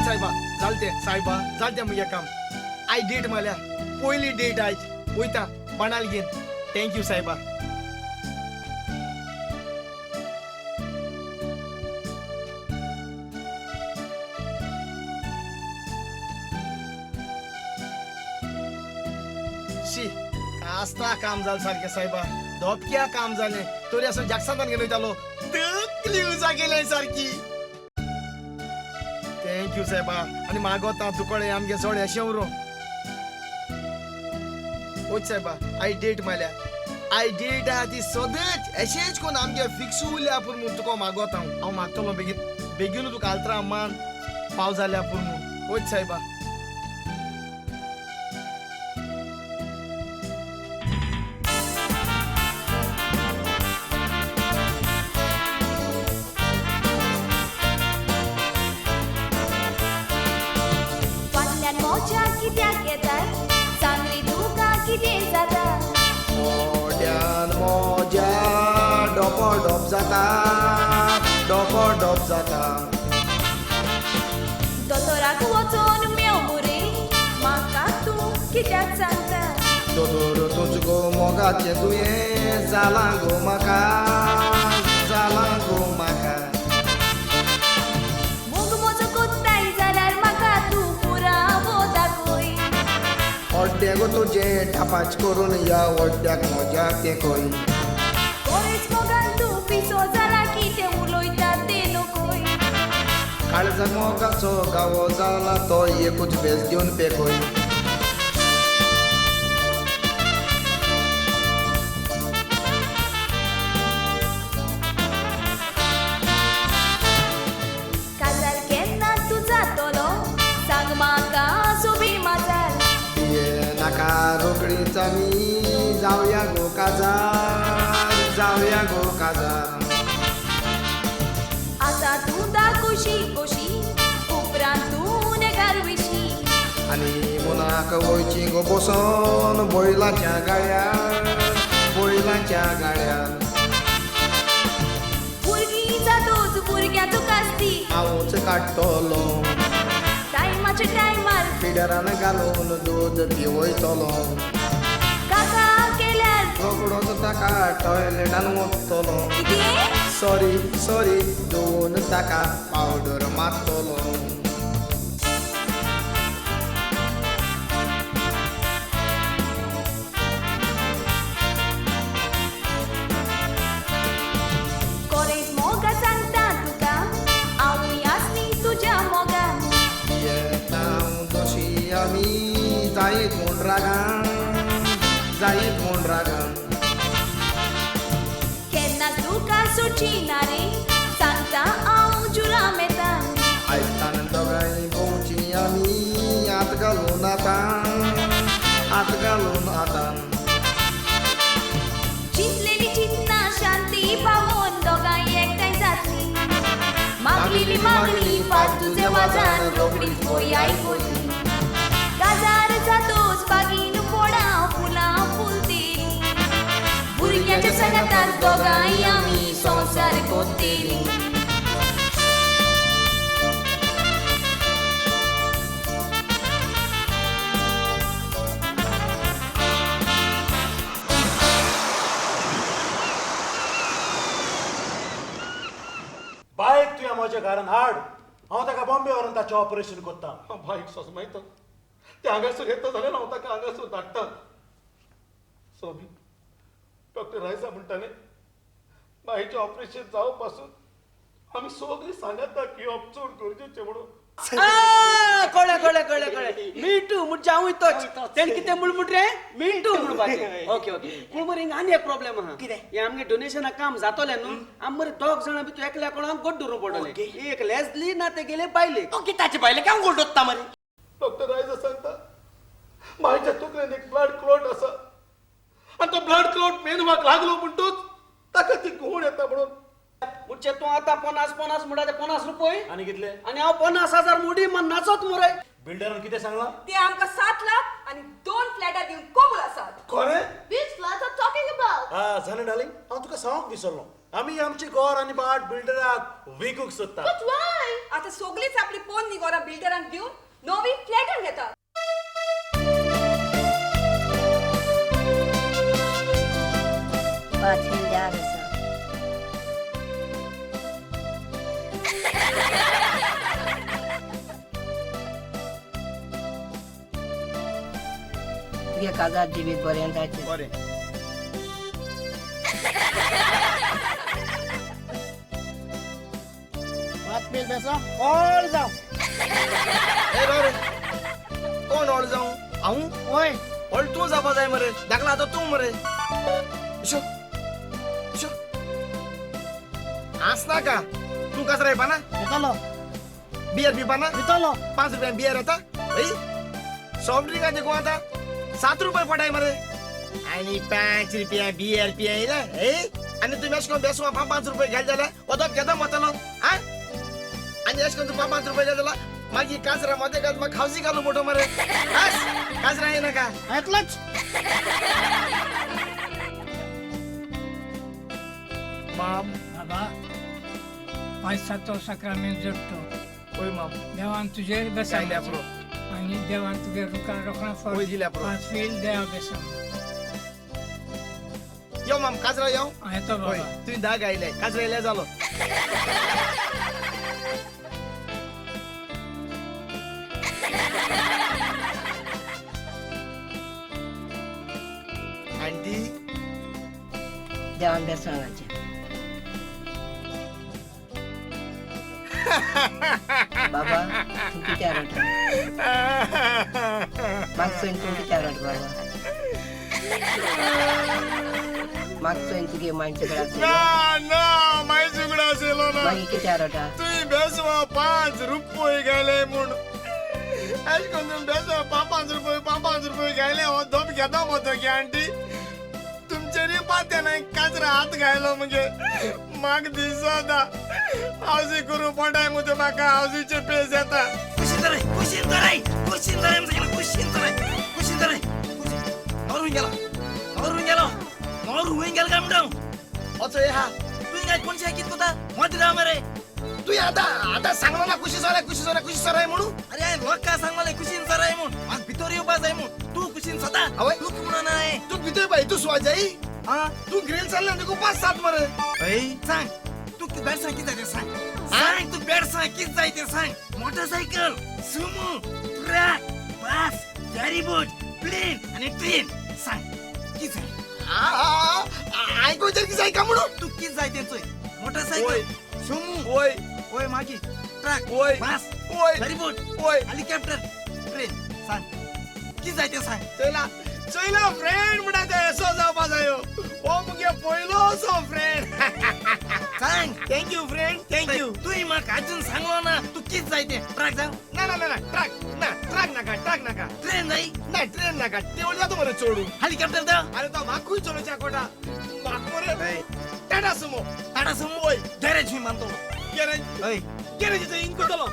सायबा जालते सायबा जालते मुगे काम. आयज डेट मारल्या पयली डेट आयज वयता बाणाल घेवन. Thank you सायबा. शी आसता काम जालें सारकें साहेबा, धोपक्या काम जालें तरी आसून जॅक्सनान गेलो वयतालो तकली उजा गेले सारकी. Thank you साहेबा. आनी मागोता तुकडे आमगे सोडे अशें उरो. ओच साहेबा I date मारल्या, I date आहा ती सदच अशेंच कोण आमगे फिक्स उरल्या पूण म्हूण तुका मागोता हांव. हांव मागतलो बेगीन बेगीनू तुका आल्त्रा मान पाव जाल्या पूण म्हूण. ओच साहेबा. फाटल्यान मोजा कित्याक येताय सांगली तुका कितें जाता. मोट्यान मोज्या डोपो डोप जाता, डोपो डोप जाता. दोतोराक वचोन मेव मुरे म्हाका तूं कित्याक सांगता. दोतोर तुज गो मोगाचें दुयें जालां गो म्हाका, जालां गो म्हाका. मोग म्हजो कोत्ताय जाल्यार म्हाका तूं पुरावो दाखय. अड्डे गो तुजें ठापाच करून ह्या अड्ड्याक म्हज्या तेंकय. कोरेच मोगान तूं पिसो जाला कितें उलयता तें नकोय. काळजाक मोगाचो गावो जाला तो एकूच भेस घेवन पेकय. काजार केन्ना तूं जातलो सांग म्हाका सोबी माजाल. नाका रोकडीच आमी जावया गो काजार, जावया गो काजार. आतां तूं दाखोशी कोशी उपरांत तूं नेगार वयशी. आनी मुनाक वयची गो बसोन बैलाच्या गाड्यार, बैलाच्या गाड्यार. भुरगीं जातोच भुरग्यांचो कास्ती हांवूच काडटलो टायमाच्या टायमार फिडरान घालून दूद पिवयतलो. काका केल्यार रोकडोच ताका टॉयलेटान वतलो. कितें? सॉरी सॉरी दोन ताका पावडर मारतलो. कोरेज मोगा सांगता तुका हांवूय आसली तुज्या मोगान. येता तशी आमी जायत म्हूण रागान, जायत म्हूण रागान. केन्ना तुका सोडची ना रे सांगता हांव जुराम येता. आयतान दोगांय भोंवची आमी हात घालून आतां, हात घालून आतां. चिंतलेली चिंतना शांती पावोन दोगांय एकठांय जातली. मागलेली मागणी फाट तुजे वाजान रोकडीच वय आयकली. काजार जातोच बागीन फोडां फुलां फुलतेली. भुरग्यांच्या सांगातान दोगांय आमी संवसार कोत्तेली. बायक तुवें म्हज्या घरान हाड, हांव ताका बॉम्बे व्हरून ताचें ऑपरेशन करता. बायक सोसमायता ते हांगासर येता जाल्यार हांव ताका हांगासर धाडटा. सोबी डॉक्टर रायसा म्हणटाले बायचें ऑपरेशन जावं पासून आमी सगळीं सांगता घेवप चड गरजेचें म्हणून. कळ्ळें कळ्ळें कळ्ळें कळ्ळें. मिंटू म्हणजे हांवूय तोच. तेणें कितें म्हण म्हण रे मिंटू म्हणपाचें. Okay okay. पूण मरे हिंगा आनी एक प्रॉब्लेम आहा. कितें? हें आमगे डोनेशनाक काम जातलें न्हू, आम मरे दोग जाणां भितर एकल्या कोणाक गोड धरूंक पडटलें. एक लेजली ना तेगेले बायलेक. ओके ताचे बायलेक हांव गोड दोत्ता मरे. डॉक्टर रायजा सांगता मायच्या तकलेन एक ब्लड क्लॉट आसा आनी तो ब्लड क्लॉट मेंदवाक लागलो म्हणटूच ताका ती घुंवळ येता म्हणून. म्हणजे तूं आतां 50 50 म्हणटा ते 50 रुपये आनी कितले? आनी हांव 50,000 मुडी मन नाचत मुरे. बिल्डरान कितें सांगलां? ते आमकां 7 लाख आनी 2 फ्लॅटां दिवंक कबूल आसात. खरें? Which flats are talking about? हा जालें डार्लिंग, हांव तुका सांगूंक विसरलो. आमी आमचें घर आनी भाट बिल्डराक विकूंक सोदता. But why? आतां सगळींच आपली पोन्नी घरां बिल्डरांक दिवन नवी फ्लॅटां घेतात. पाथिंजार आसा. तुगे काजार जिवीत बरें जायचें. बरें. ऑल जावं. कोण ऑल जावं? हांव? वय. ऑल तूं जावपा जाय मरे. धाकला आतां तूं मरे. आस नाका. तूं काजरा येवपा ना? येतलो. बियर पिवपा ना? येतलो. 5 रुपया बियर येता? सॉफ्ट ड्रिंका देखू आतां 7 रुपये पडाय मरे. आनी 5 रुपया बियर पियला. आनी तुमी अशें करून बेसवा 5 रुपये घाल जाल्यार वदप घेता मतलो. आ आनी अशें करून तूं 5 रुपये घाल जाल्यार मागीर काजरा मोदें घाल म्हाका खावसी घालू मोटो मरे. काजरा येनाका. येतलोच. माम. बाबा पायसाचो साक्रामेंत जोडटो. ओय माम. देवान तुजेर बेसांव आनी देवान तुगे रुखां रोखडा फळ 5 फील देवा बेसांव. यो माम काजरा यो. येतो बाबा. तुवें 10 गायले काजरा येयल्यार जालो. आंटी देवान बेसांव. बाबा तूं कित्याक रडटा? म्हाका चोयन तूं कित्याक रडटा बाबा? म्हाका चोयन तुगे मांयचो गळा ना ना मांयचो गळा आशिल्लो ना. मागीर कित्याक रडटा? तुवें बेसवा 5 रुपये घाले म्हूण. अशें करून तुमी बेसवा 5 रुपये 5 रुपये घाले. हो धोप घेता मो गे आंटी. तुमचेरूय पात्यान हांवें काजरा हात घायलो मुगे. म्हाका दिसता हावजी करूं पोटाय मुगे म्हाका हावजीचे पेज येता. कुशीन धराय कुशीन धराय कुशीन धराय म्हण कुशीन धराय कुशीन धराय. नोर गेलो नोर गेलो नोर हुंय गेलो काय म्हणटा? असो हे हा. तुवें काय कोणशे कितें कोता? मदीं राव मरे. तुवें आतां आतां सांगलो ना कुशी सराय कुशी सराय कुशी सराय म्हणून? अरे हांवें लोकांक सांगलें कुशीन सराय म्हूण. म्हाका भितर येवपा जाय म्हूण. तूं कुशीन सता. आवय तूं म्हणून हांवें तूं भितर येवपा हितू सुवात जायी? तूं ग्रील चालला तुका 5-7 मरे. हय सांग तूं बेडसां कितें जाय तें सांग. सांग तूं बेडसां कितें जाय तें सांग. Motorcycle, Sumo, truck, bus, ferryboat, plane आनी ट्रेन. सांग कितें जाय? आयको विचार कितें जाय काय म्हणून? तूं कितें जाय तें चोय. मोटरसायकल, सुमो, वय वय मागीर ट्रक, वय बस, वय फेरीबोट, वय हेलिकॉप्टर, ट्रेन. सांग कितें जाय तें सांग. चोयला चोयला फ्रेंड म्हणटा ते असो जावपा जायो. हो मुगे पयलो असो फ्रेंड. सांग. Thank you friend, thank you. तुवें म्हाका आजून सांगलो ना तूं कितें जाय तें. ट्रक जावं? ना ना ना ट्रक ना ट्रक नाका ट्रक नाका. ट्रेन जाय? ना ट्रेन नाका. तेवढ जाता मरे चोडू. हेलिकॉप्टर जावं? अरे तो म्हाकूय चलोवच्या कोटा. म्हाका मरे टाटा सुमो. टाटा सुमो? वय. गॅरेज खंय मानतलो? गॅरेज? हय. गॅरेजीचो इंग कोतलो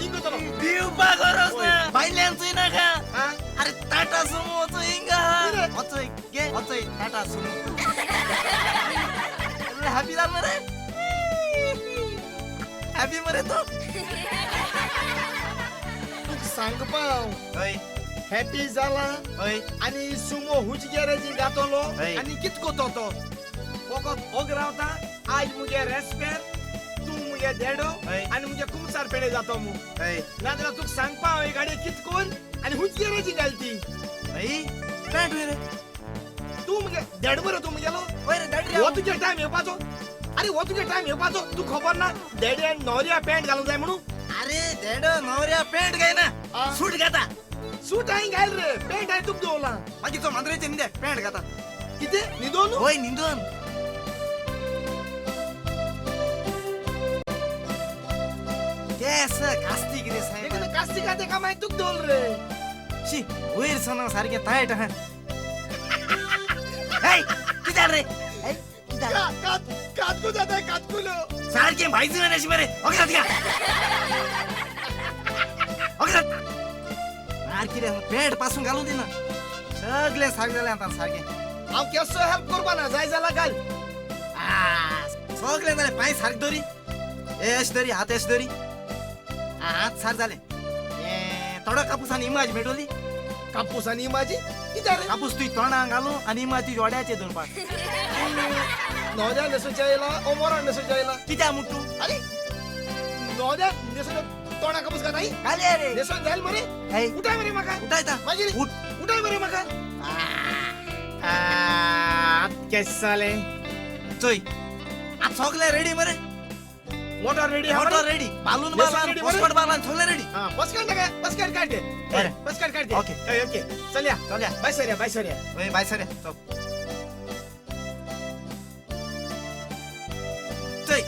इंग कोतलो. भिवपा गरज ना. भायल्यान चोय नाका. अरे टाटा सुमो चोय हिंगा आहा. वचय गे वचय टाटा सुमो. हॅपी जाल मरे? हॅपी मरे तूं? तुका सांगपा हांव. हय. हॅपी जाला. हय. आनी सुमो हुज गॅरेजीन घातलो हय. आनी कित कोतो तो फकत ओग रावता. आयज मुगे रेस्पेर तूं मुगे देडो आनी मुगे कुमसार पेडे जातो मू. हय. नाजाल्यार तुका सांगपा हांव ही गाडी कित कोन्न आनी हुज गॅरेजीन घाल ती. हय. पेंट रे तूं मुगे देड मरे तूं मुगेलो. हय रे देड रे. हो तुगे टायम येवपाचो. अरे हो तुगे टायम येवपाचो. तूं खबर ना देड्यान न्हवऱ्या पॅन्ट घालूंक जाय म्हणून? अरे देडो न्हवऱ्या पॅन्ट घायना सूट घाता. सूट हांवें घायल रे. पॅन्ट हांवें तुका दवरला. मागीर तो मांद्रेचेर न्हिदे पॅन्ट घाता. कितें न्हिदोन? हय न्हिदोन. केस कास्तीक रे साहेब. कास्तीक आहा तेका मागीर तुका दवरल रे. शी वयर सना सारकें तायट आहा. कित्याक रे? कातकू जाता कातकुलो. सारकें भायज अशें मरे. ओके जाता ओके जाता. सारकें रे पॅन्ट पासून घालूं दिना. सगळें सारकें जालें आतां सारकें. हांव केसो हेल्प करपा ना जाय जाल्यार घाल. सगळें जालें. पांय सारकें दरी. अशें दरी हात अशें दरी. हात सारकें जालें. थोडो कापूस आनी इमाज मेळटली. कापूस आनी इमाजी कित्याक रे? कापूस तुजी तोंडाक घालूं आनी इमाज तुजी वड्याचेर दवरपाक. न्हवऱ्या न्हेसूच्या येयला ओ मोरान न्हेसूच्या येयला? कित्याक म्हूण तूं? अरे न्हवऱ्या न्हेसून तोंडाक कापूस घाताय? घालया रे. न्हेसून जायल मरे. उठाय मरे म्हाका. उठायता. मागीर उठ. उठाय मरे म्हाका. केस जालें चोय आतां सगळे रेडी मरे motor ready motor ready balloon बालान पोस्टकार्ड बालान सगळे रेडी हां पोस्टकार्ड काय पोस्टकार्ड काढ दे बरें पोस्टकार्ड काढ दे ओके ओके चलया चलया बाय सरया बाय सरया ओय बाय सरया चल चोय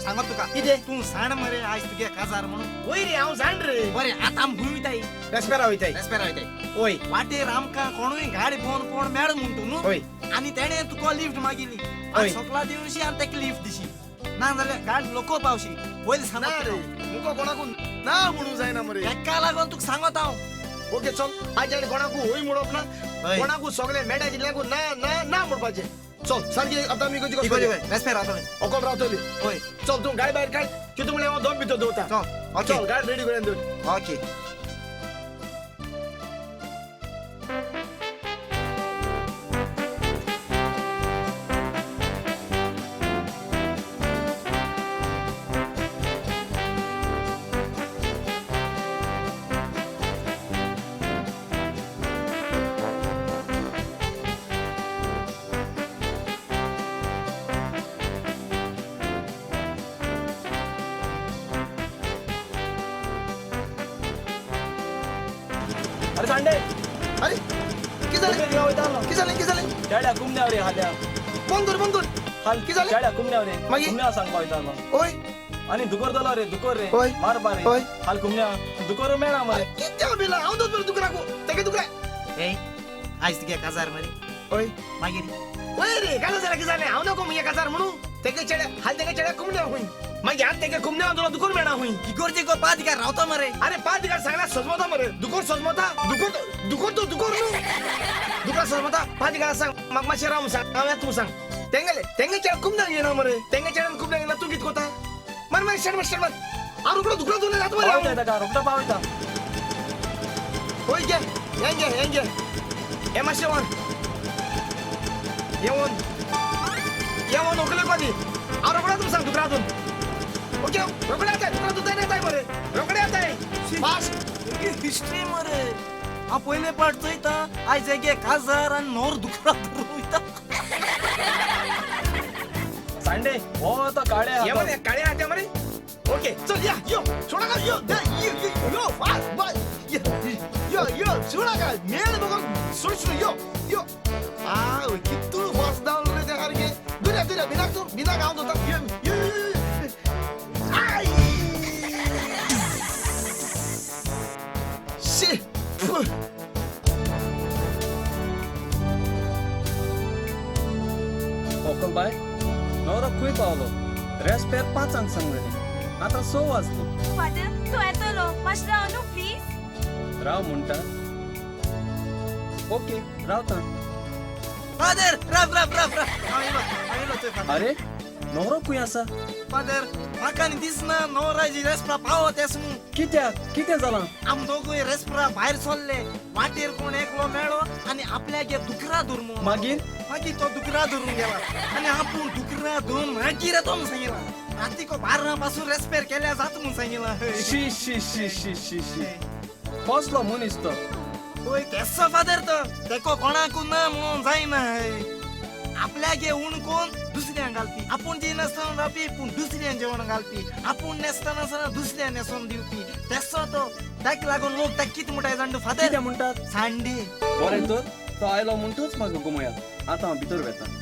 सांगत तुका कितें तूं सांड मरे आयज तुगे काजार म्हणून वय रे हांव जाण रे बरें आतां आम खंय वयताय रेस्पेरा वयताय रेस्पेरा वयताय ओय वाटेर आमकां कोणूय गाडी पळोवन कोण मेळ म्हणटू न्हू ओय आनी तेणें तुका लिफ्ट मागिल्ली सकला दिवशी आनी तेका लिफ्ट दिशी ना जाल्यार गाडी लोको पावशी पयलीं सांगत रे मुको कोणाकू ना म्हणू जायना मरे तेका लागून तुका सांगत हांव ओके चल आज आनी कोणाकू हय म्हणप ना कोणाकू सगळे मेळटा जिल्ल्याकू ना ना ना म्हणपाचें चल सारकी आतां आमी इगोजी रेस्पेर रावतले ओकोल रावतली हय चल तूं गाडी भायर काड कितू म्हणल्यार हांव दोन भितर दवरता चल चल गाडी रेडी करून दवर ओके अरे सांडे अरे कितें जालें कितें जालें कितें जालें चेड्या कुमण्याव रे हाल्या बंद कर बंद कर हाल कितें जालें चेड्या कुमण्याव रे मागीर कुमण्याव सांगपा वयतालो ओय आनी दुकोर जालो रे दुकोर रे ओय मारपा रे ओय हाल कुमण्या दुकोर मेळा मरे कितें बिला हांव दोन दुकराकू तेगे दुकरा ए आयज तुगे काजार मरे ओय मागीर ओय रे काजार जालें कितें जालें हांव नको मुगे काजार म्हणू तेगे चेड्या हाल तेगे चेड्या कुमण्याव खूंय मागीर हाल तेगे कुमण्याव तुला दुकोर मेळा खूंय इगोर्जी गो पादिकार रावता मरे अरे पादिकार सांगल्यार सजमता मरे दुकोर सजमता दुकोर दुकोर तो दुकोर न्हू दुका सजमता पादिकार सांग म्हाका मातशें राव सांग हांव येता तूं सांग तेंगेले तेंगे चेड्या कुमण्याक येना मरे तेंगे चेड्यान कुमण्याक येना तूं कितें कोता मार मार शेट मार शेट मार हांव रोकडो दुकरा दोन जाता मरे पावयता ताका रोकडो पावयता होय घे हें घे हें घे हें मातशें वन येवन येवन रोकडे पादी हांव रोकडो तुमी सांग दुकरा दोन ओके रोकडे येताय दुकरा दूद येताय मरे रोकडे येताय फास्ट हिस्ट्री मरे हांव पयले पाट चोयता आयज हेगे काजार आनी नोर दुकरा धरून वयता सांडे हो आतां काळे ये मरे काळे आते मरे ओके चल या यो सोडा का यो यो यो फास्ट बाय यो यो सोडा का मेळ बघून सोड सोड यो यो आ कितू फास्ट डावन रे त्या सारखे दुर्या दुर्या बिनाक तूं बिनाक हांव धरता यो यो I शी ओकल बाय नवरो खंय पावलो रेस्पेर 5 सांगलें आतां 6 वाजलीं फादर तूं येतलो मातशें राव न्हू प्लीज राव म्हणटा ओके रावता फादर राव राव राव राव हांव येयलो हांव येयलो चोय फादर अरे नवरो खंय आसा फादर म्हाका आनी दिसना नवराजी रेस्पेरा पावो तेस म्हणून कित्याक कितें जालां आम दोगूय रेस्पेरा भायर सरले वाटेर कोण एकलो मेळ्ळो आनी आपल्यागे दुकरा धर म्हणून मागीर मागीर तो दुकरा धरून गेला आनी आपूण दुकरा धरून मागीर येतो म्हणून सांगिला रातीको 12 पासून रेस्पेर केल्या जाता म्हणून सांगिला शी शी शी शी शी शी कसलो मनीस तो ओय तेसो फादर तो तेको कोणाकू ना म्हणून जायना आपल्यागे उणकोन दुसऱ्यांक घालपी आपूण जी नासतना रावपी पूण दुसऱ्यान जेवण घालपी आपूण नेसतना आसतना दुसऱ्यान न्हेसोवन दिवपी तेसो तो ताका लागून लोक ताका कितें म्हणटाय जाणा फादर कितें म्हणटात सांडे बरें तर तो आयलो म्हणटूच म्हाका गुमयात आतां हांव भितर वेता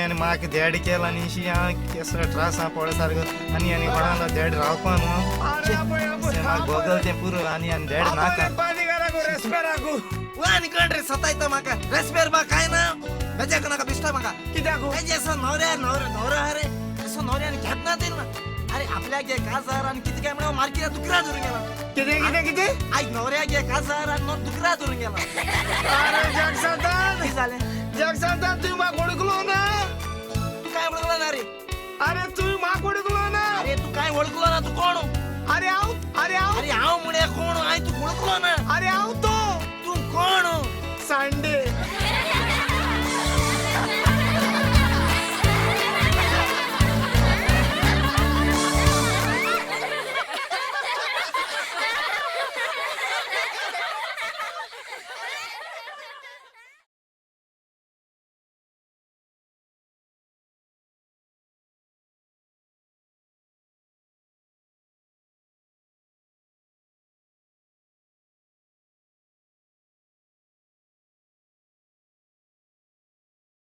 आनी म्हाका देड केला न्ही शी हांव केसरो त्रास आहा पळय सारको आनी आनी कोणालो देड रावपा न्हू म्हाका बगल तें पुरो आनी आनी देड नाका आनी कोण रे सतायता म्हाका रेस्पेर बा कांय ना बेजाक नाका बिश्टा म्हाका कित्याक तेजे असो न्हवऱ्या न्हवरो न्हवरो आहा रे असो न्हवऱ्यान घेतना दिल ना अरे आपल्याक घे काजार आनी कितें काय म्हणून मार्केटात दुकरा धरून गेला कितें कितें कितें आयज न्हवऱ्याक घे काजार आनी न्हवरो दुकरा धरून गेला अरे जग सांतान कितें जालें जग सांतान तुवें म्हाका वळखलो ना